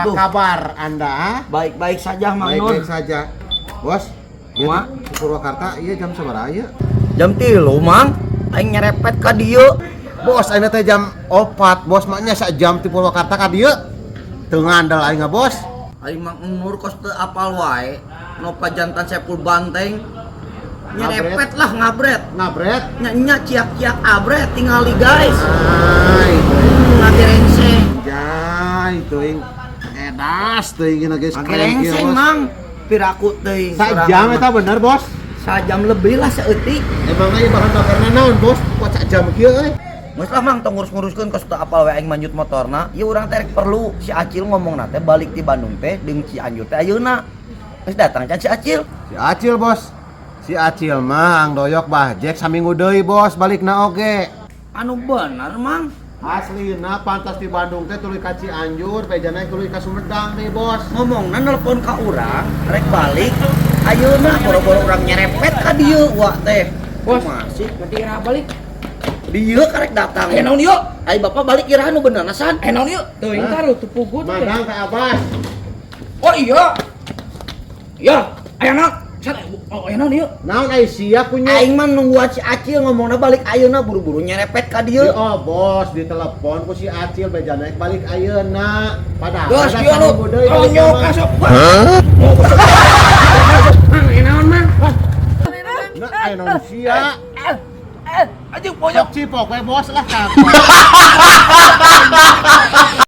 Apa Duh. Kabar Anda? Baik-baik saja, Mang Nur. Baik-baik saja. Bos, ieu Kumaha? Di Purwakarta iya jam sabaraha ieu? Jam 3, Mang. Aing nyerepet ka dieu. Bos, ayeuna teh jam 4, bos, maknya jam ti Purwakarta ka dieu. Teu ngandel aing mah, Bos. Aing Mang Nur kos teu apal wae. Nopa jantan sepul banteng. Nyerepet lah, ngabret. Ngabret. Nya nya ciak-ciak abret tingali, guys. Ay, Ngagerengseng. jai teuing. Edas teuing ieu guys. Keren kieu, Ngagerengseng, Bos. Mang. Piraku teuing. Sajam eta bener, Bos. Sajam lebih lah saeutik. Emang ieu bahan bakarna naon, Bos? Kok sajam kieu euy? Geus lah, Mang, tong ngurus-nguruskeun, kos teu apal we aing manjut motorna. Ieu urang teh rek perlu si Acil ngomongna teh balik ti Bandung teh jeung Cianjur teh ayeuna. Geus datang can si Acil? Si Acil, Bos. Si Acil mah ang doyok bah Jack saminggu deui, Bos, balikna oge. Anu bener, Mang? Aslina pantas di Bandung teh tuluy ka Cianjur, bejana tuluy ka Sumedang nih, Bos. Ngomongna nelpon ka urang rek balik ayeuna, boro-boro urang nyerepet ka dieu wa teh. Bos. Masih Berarti iraha balik? Dieu karek datang. Eh, naon ieu? Ai bapak balik iraha nu bener san? Eh, naon ieu? Teuing taruh teu pugu teh. Madang ka Abbas. Oh iya. Iya, aya naon? San, oh aya naon ieu? Naon ai sia kunyuk? Aing mah nungguan si Acil ngomongna balik ayeuna, buru-buru nyerepet ka dieu. Oh, Bos, ditelepon ku si Acil bejana balik ayeuna. Padahal Gas da ieu nu saminggu deui balik tonyok mah. Asup. Mang, aya naon, Mang? Nah, aya naon sia? Anjing pojok. Sok cipok we, Bos lah ka.